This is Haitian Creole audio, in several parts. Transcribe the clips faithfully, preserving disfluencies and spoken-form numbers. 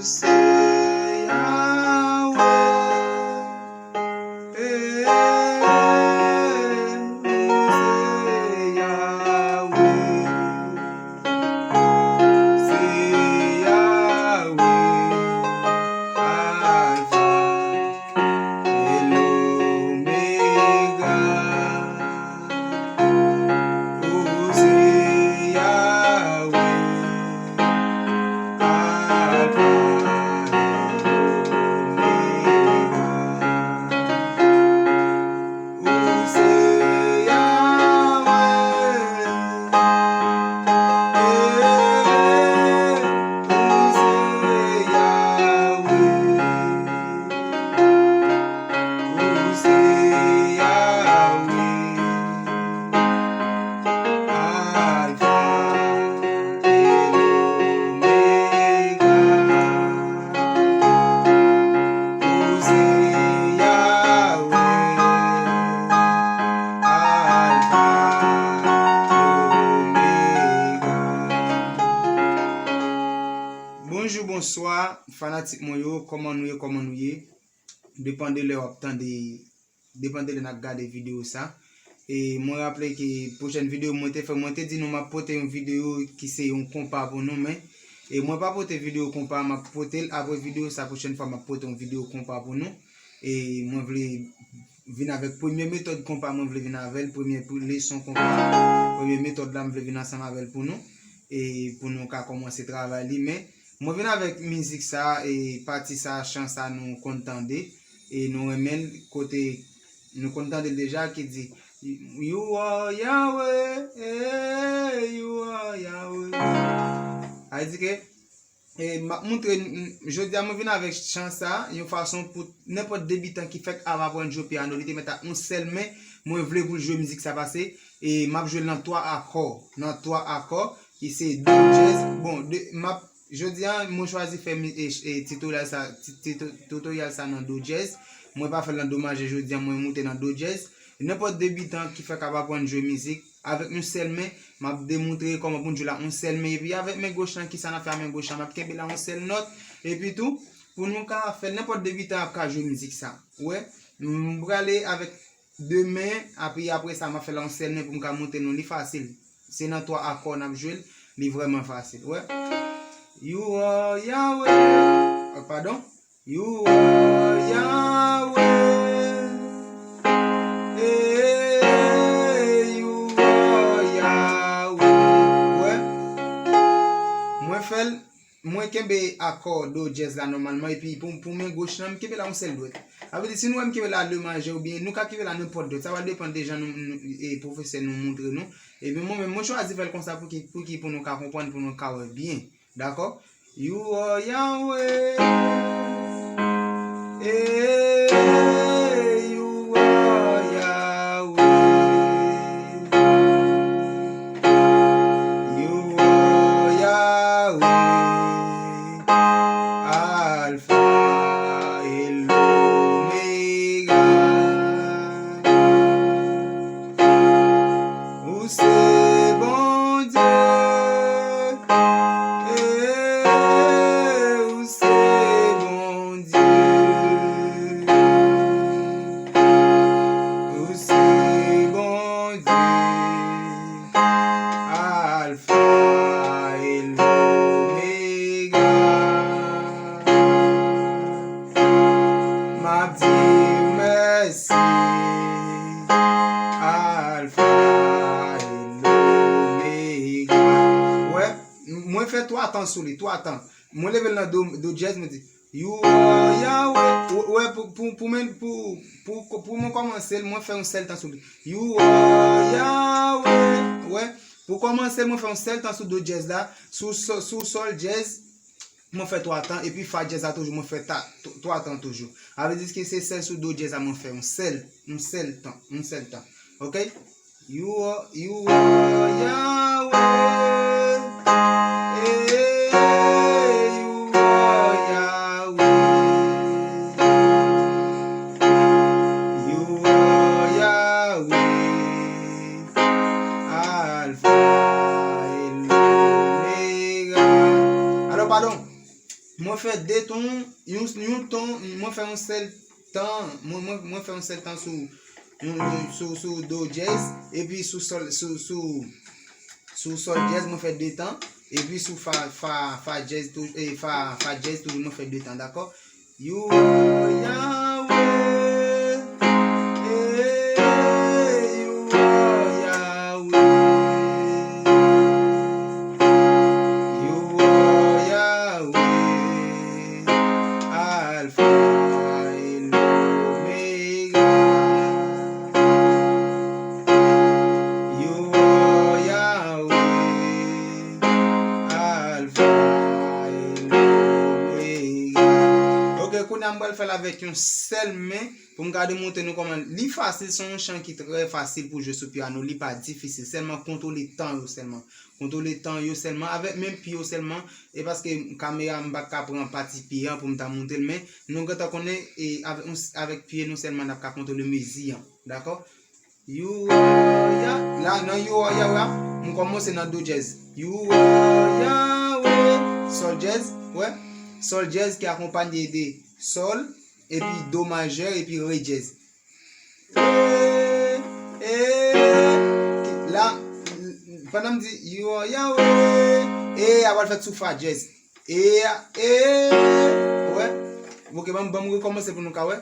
Se Yahweh, eh, ou se Yahweh, se Yahweh, Alpha et l'Oméga. Ou se Yahweh, Alpha et Oméga. Ou se Yahweh, eh, ou se Yahweh. Ou se Yahweh, Alpha et l'Oméga. Ou se Yahweh, Alpha et Oméga. Bonjou, bonswa, fanatik mwen yo, kòman nou ye, kòman nou ye? Depann de lè w ap tande, depann de lè n ap gade videyo sa. E mwen raple ke pwochèn videyo mwen te fè, mwen te di nou m ap pote yon videyo ki se yon konpa pou nou, men e mwen pa pote videyo konpa, m ap pote l apre videyo sa, pwochèn fwa m ap pote yon videyo konpa pou nou. E mwen vle vin avèk premye metòd konpa, mwen vle vin avè l, premye pou leson konpa, premye metòd la, m vle vin ansanm avè l pou nou, e pou nou ka kòmanse travay li. Men mwen vin avèk mizik sa, e pati sa, chan sa nou konn tande, e nou renmen l, kote nou konn tande l deja, ki di, You are Yahweh, eh, you are Yahweh. Sa vle di ke, e, m ap montre n, jodi a mwen vin avèk chan sa, yon fason pou nenpòt debitan ki fèk ap aprann jwe pyano, li te mèt ak yon sèl men, mwen vle pou l jwe mizik sa pase, e m ap jwe l nan twa akò, nan twa akò, ki se do dyèz. Bon, de, m ap, jodi a, mwen chwazi fè mi, e, e, titoryal sa, ti, tito, titoryal sa nan do dyèz. Mwen pa fè l nan do majè jodi a, mwen moute nan do dyèz. Nenpòt debitan ki fèk ap aprann jwe mizik, avèk yon sèl men, m ap demontre kòman pou n jwe l ak yon sèl men. Epi avèk men goch lan, kisa n ap fè ak men goch lan? M ap kenbe l a yon sèl nòt. Epi tou, pou nou ka fè l, nenpòt debitan ap ka jwe mizik sa. Ou wè, m prale avèk de men, epi apre sa, m ap fè l a yon sèl men pou m ka montre nou. Li fasil. Se nan twa akò n ap jwe l. Li vrèman fasil. Ou wè? You are Yahweh. Ah, padon. You are Yahweh. Eh, you are Yahweh. Ou wè? Mwen fè l, mwen kenbe akò do dyèz la nòmalman, epi pou, pou men goch lan, m kenbe la yon sèl dwèt. Sa vle di, si nou wè m kenbe la de majè, oubyen nou ka kenbe la nenpòt dwèt. Sa va depann de jan nou, nou, e, pwofesè nou montre nou. Ebyen, mwen menm, mwen chwazi fè l konsa pou ki, pou ki, pou nou ka konprann, pou nou ka wè byen. Dakò? You are Yahweh. Eh, you are Yahweh. You are Yahweh. Alpha et l'Oméga. Ou se Bondye, eh, ou se Bondye. Ou se Bondye, Alfa e Lomega. M ap di w mèsi, Alfa e Lomega. Wè, m-, mwen fè twa tan sou li, twa tan. Mwen leve l nan do, do dyèz, mwen di, You are Yahweh. Ou, ou wè, pou, pou, pou mwen, pou, pou, pou mwen kòmanse l, mwen fè yon sèl tan sou li. You are Yahweh. Ou wè, pou kòmanse l, mwen fè yon sèl tan sou do dyèz la, sou sò-, sou sòl dyèz, mwen fè twa tan, epi fa dyèz la toujou, mwen fè ta, t-, twa tan toujou. Sa vle di ke se sèl sou do dyèz la mwen fè yon sèl, yon sèl tan, yon sèl tan. Oke? You are, you are Yahweh. Eh, you are Yahweh. You are Yahweh. Alfa e Lomega. Alò, padon. Mwen fè de ton, yon, yon ton, mwen fè yon sèl tan, mwen, mwen, mwen fè yon sèl tan sou, yon, yon, sou, sou do dyèz, epi sou sòl, sou, sou, sou sòl dyèz, mwen fè de tan, epi sou fa, fa, fa dyèz tou, e fa, fa dyèz toujou, mwen fè de tan, dakò? You are Yahweh, eh, you are Yahweh. You are Yahweh, Alpha and Omega. You are Yahweh, Alpha and Omega. Ok, kounye a m pral fè l avèk yon sèl men. Pou m ka demontre nou kòman li fasil, se yon chan ki trè fasil pou jwe sou pyano, li pa difisil, sèlman kontwole tan yo sèlman. Kontwole tan yo sèlman, avèk menm pye yo sèlman, e paske kamera m pa ka pran pati pye an pou m ta montre l, men nou gentan konnen, e avèk, avèk pye nou sèlman n ap ka kontwole mezi an, dakò? You are Yah, la nan You are Yahweh, m kòmanse nan do dyèz. You are Yahweh, sòl dyèz, wè, sòl dyèz ki akonpanye de sòl, epi do majè, epi re dyèz. E, e, la, pandan m di, you are Yahweh, e a pral fèt sou fa dyèz. E, e, wè. Ok, ban m, ban m rekòmanse pou nou ka wè.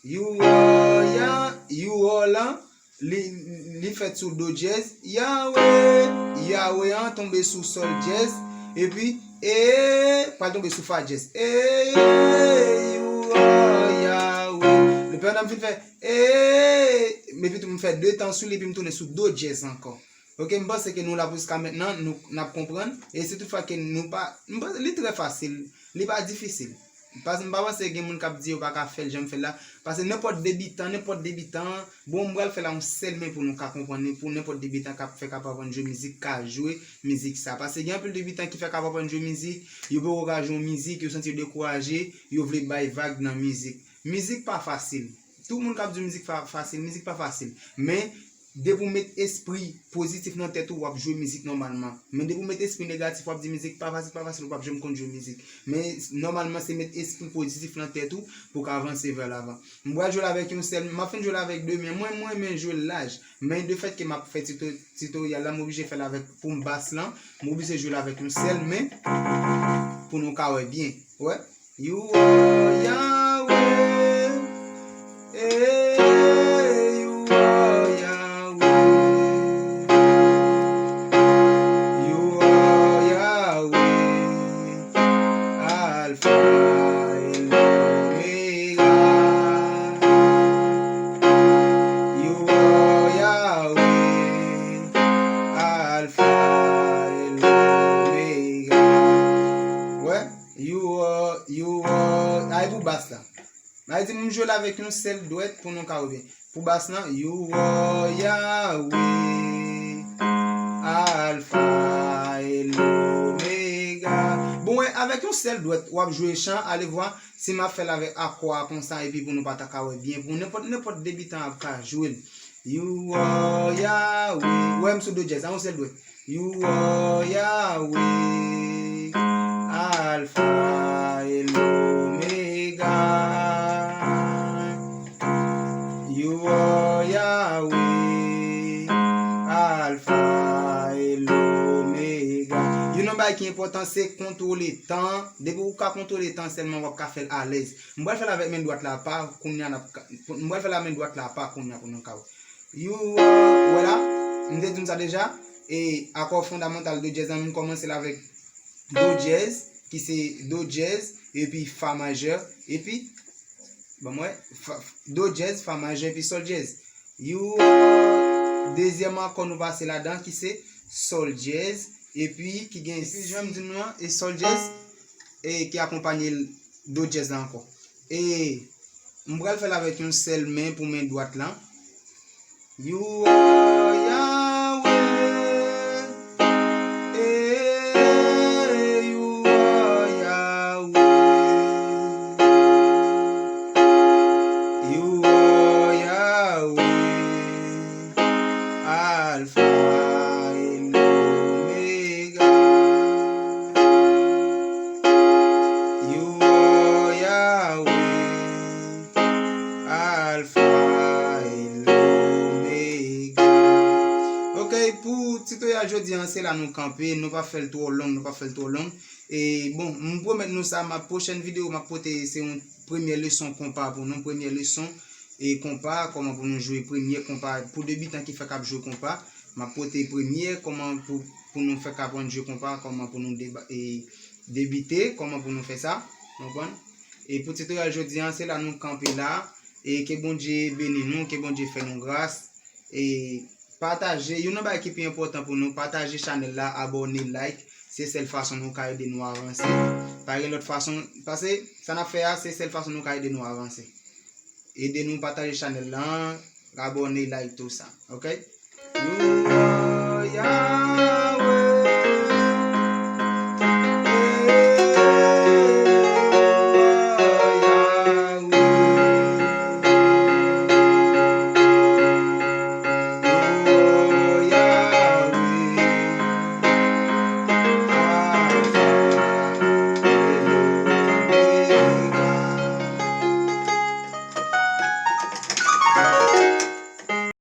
You are Yah, you are lan, li, li fèt sou do dyèz. Yahweh, Yahweh an tonbe sou sòl dyèz. Epi, e, pral tonbe sou fa dyèz. E, you are Yahweh. Pandan m fin fè, e, epi tou m fè de tan sou li, epi m tounen sou do dyèz ankò. Ok, m panse ke nou la pou jiska mentnan, nou, n ap konprann. E si toutfwa ke nou pa, m panse li trè fasil, li pa difisil. Paske m pa panse gen moun k ap di yo pa ka fè l jan m fè l la. Paske nenpòt debitan, nenpòt debitan, bon, m pral fè la yon sèl men pou nou ka konprann li, pou nenpòt debitan k ap fèk ap aprann jwe mizik, ka jwe mizik sa. Paske gen anpil debitan ki fèk ap aprann jwe mizik, yo poko ka jwe yon mizik, yo santi yo dekouraje, yo vle bay vag nan mizik. Mizik pa fasil. Tout moun k ap di mizik fa-, fasil, mizik pa fasil. Men, depi w met espri pozitif nan tèt ou, w ap jwe mizik nòmalman. Men depi w met espri negatif, w ap di mizik pa fasil, pa fasil, ou p ap janm konn jwe mizik. Men nòmalman, se met espri pozitif nan tèt ou pou w ka avanse vè lavan. M pral jwe l avèk yon sèl, m ap fin jwe l avèk de men. Mwen, mwen renmen jwe l laj. Men de fèt ke m ap fè tito-, titoryal la, m oblije fè l avèk, pou m bas lan, m oblije jwe l avèk yon sèl men pou nou ka wè byen. Wè. You are Yahweh. Eh, you are Yahweh. You are Yahweh. Alpha and Omega. You are Yahweh. Alpha and Omega. Wè. You are, you are. Ay pou bas la. Ay di m jwe l avèk yon sèl dwèt pou nou ka wè byen. Pou bas lan, you are Yahweh, Alpha and Omega. Bon, wè, avèk yon sèl dwèt, w ap jwe chan, ale vwa, si m ap fè l avèk akò a konsa, epi pou nou pa ta ka wè byen. Pou nenpòt, nenpòt debitan ap ka jwe l. You are Yahweh. Wè, m sou do dyèz, a yon sèl dwèt. You are Yahweh, Alpha and Omega. You are Yahweh, Alpha and Omega. Youn nan bagay ki enpòtan, se kontwole tan. Depi w ka kontwole tan sèlman, w ap ka fè l alèz. M pral fè l avèk men dwat la apa, kounye a n ap ka, m pral fè l a men dwat la apa, kounye a pou nou ka wè. You are, wè la, m te di n sa deja, e akò fondamantal do dyèz lan, m kòmanse l avèk do dyèz, ki se do dyèz, epi fa majè, epi, ban m wè, fa, do dyèz, fa majè, epi sòl dyèz. You are, dezyèm akò nou pase ladan, ki se sòl dyèz, epi ki gen, epi jan m di nou an, e sòl dyèz, e ki akonpanye l do dyèz la ankò. E m pral fè l avèk yon sèl men pou men dwat lan. You are Yahweh. Eh, you are Yahweh. You are Yahweh. Alpha and Omega. You Jodi an, se la nou kanpe, nou pa fè l twò long, nou pa fè l twò long. E bon, m pwomèt nou sa, ma pwochèn videyo m ap pote se yon premyè leson konpa pou nou, premyè leson e konpa, kòman pou nou jwe premyè konpa pou debitan ki fèk ap jwe konpa. M ap pote premyè kòman pou, pou nou fèk aprann jwe konpa, kòman pou nou deba, e, debite, kòman pou nou fè sa, konprann? E pou titoryal jodi an, se la nou kanpe la. E ke Bondye beni nou, ke Bondye fè nou gras. E pataje, youn nan bagay ki pi enpòtan pou nou, pataje chanèl la, abòne, like. Se sèl fason nou ka ede nou avanse. Pa gen lòt fason, paske sa n ap fè a, se sèl fason nou ka ede nou avanse. Ede nou pataje chanèl la, abòne, like, tou sa. Oke? Yo, ya.